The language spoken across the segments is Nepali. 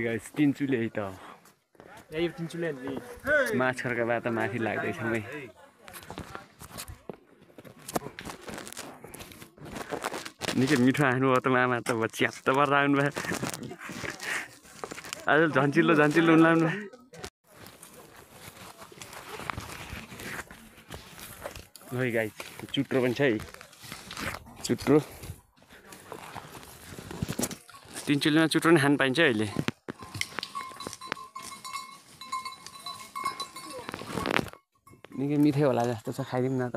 गाइस तिनचुले है त माछरका बात माथि लाग्दैछ मै निकै मिठो हान्नु भयो त मामा त च्याप्त भएर आउनु भयो आज झन्चिलो उन्लाउनु भयो है गाइस चुट्रो पनि छ है चुट्रो तिनचुलेमा चुट्रो नि खान पाइन्छ अहिले निकै मिठै होला जस्तो छ खाइदिउँ न त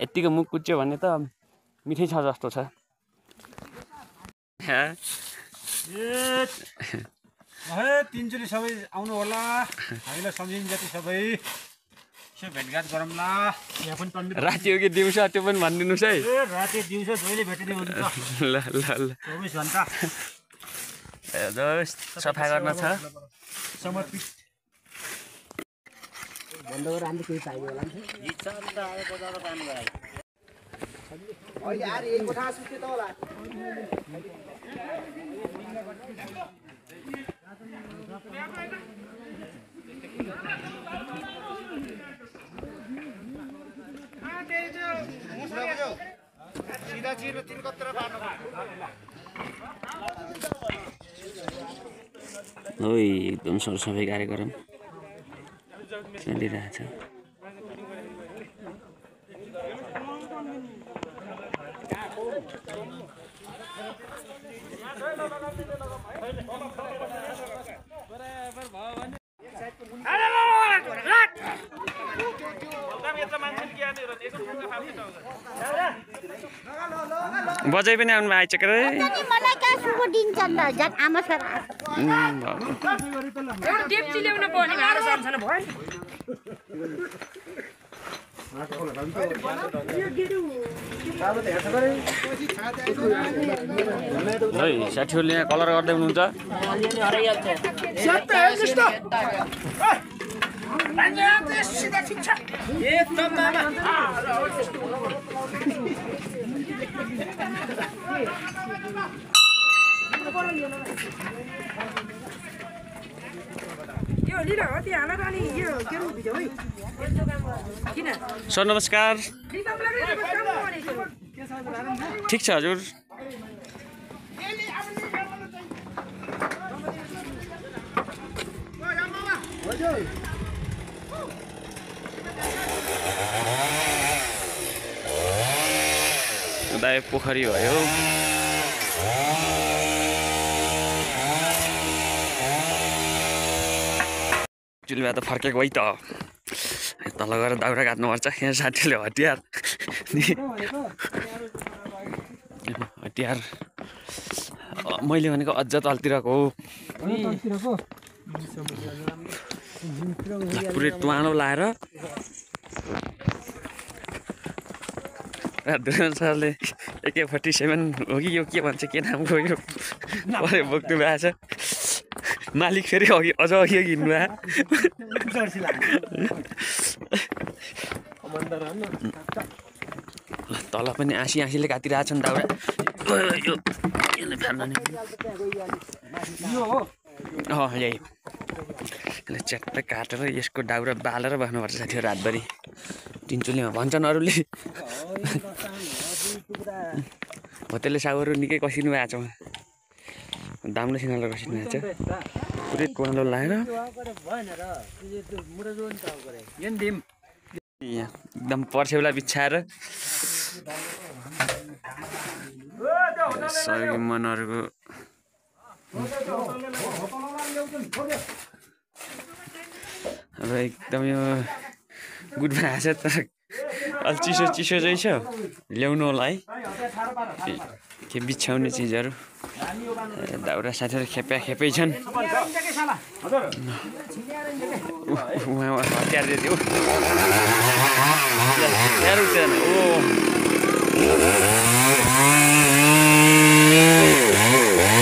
यतिको मुख कुच्यो भने त मिठै छ जस्तो छ तिनचुली सबै आउनु होला हामीलाई सम्झिन्छ जति सबै यसो भेटघाट गरौँला यहाँ पनि राति हो कि दिउँसो त्यो पनि भनिदिनुहोस् है राति दिउँसो जहिले भेटिने हुन्छ ल ल ल 24 घण्टा सफा गर्न छ समर्पित बन्द गरेर हामी केही चाहियो होला नि इच्छा त आयो बजार जानु गराइ अहिले यार एक कोठा सुत्यो त होला सीधा चिर तीन कत्र पार्नु ओइ एकदम सरसफाइ कार्यक्रम चलिरहेछ बजाइ पनि आउनु आइचकेर मलाई कहाँ सुको दिन्छ नि त झन् आमा छोरा एउटा डेप्ची ल्याउन पर्ने गाह्रो सानो भयो है साथीहरूले यहाँ कलर गर्दै हुनुहुन्छ सर नमस्कार ठिक छ हजुर दाइ पोखरी भयो चुल्हा त फर्केको है त तल गएर दाउरा काट्नुपर्छ यहाँ साथीले हतियार मैले भनेको अझ तलतिरको हो पुरै टुवानो लाएर सरले AK-47 हो कि यो के भन्छ के नामको यो बोक्नु भएको छ मालिक फेरि अझ अघि हिँड्नु तल पनि आँसीले काटिरहेको छ नि दाउरा यो यही यसलाई च्याट्ट काटेर यसको दाउरा बालेर बस्नुपर्छ साथीहरू रातभरि तिनचुलीमा भन्छन् अरूले होटेलले सागरहरू निकै कसिनु भएको छ दाम्रोसँगले कसिनु भएको छ पुरै टुवालो लाएर एकदम पर्सेउला बिछाएर सहयोगी मनहरूको अब एकदम यो गुड भएको छ तर अलि चिसो चाहिँ छ ल्याउनु होला है के बिछ्याउने चिजहरू दाउरा साथीहरू खेपै छन् हतियार दियो ओ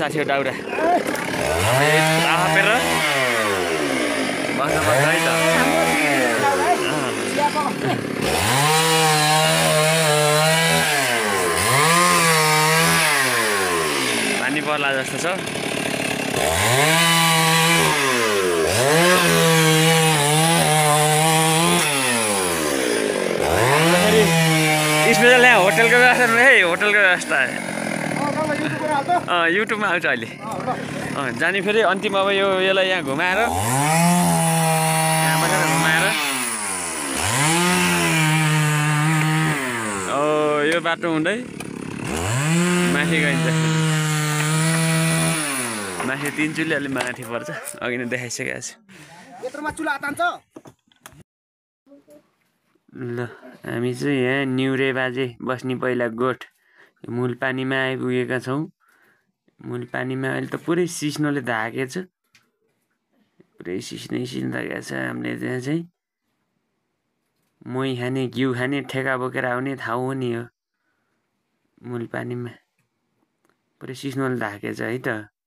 साथी हो दाउरा तापेर बस्नुपर्छ है त पानी पर्ला जस्तो छ स्पेसल यहाँ होटलको व्यवस्था है होटलको व्यवस्था युट्युबमा आउँछ अहिले जाने फेरि अन्तिम अब यसलाई यहाँ घुमाएर घुमाएर यो बाटो हुँदै माथि गइन्छ माथि तिनचुले अलि माथि पर्छ अघि नै देखाइसकेको छु यत्रोमा चुला तान्छ ल हामी चाहिँ यहाँ न्युरे बाजे बस्ने पहिला गोठ मूल पानीमा आइपुगेका छौँ मूल पानीमा अहिले त पुरै सिस्नोले ढाकेको छ पुरै सिस्नै सिस्निरहेको छ हामीले त्यहाँ चाहिँ मही खाने घिउ खाने ठेका बोकेर आउने ठाउँ हो नि हो मूल पानीमा पुरै सिस्नोले ढाकेको छ है त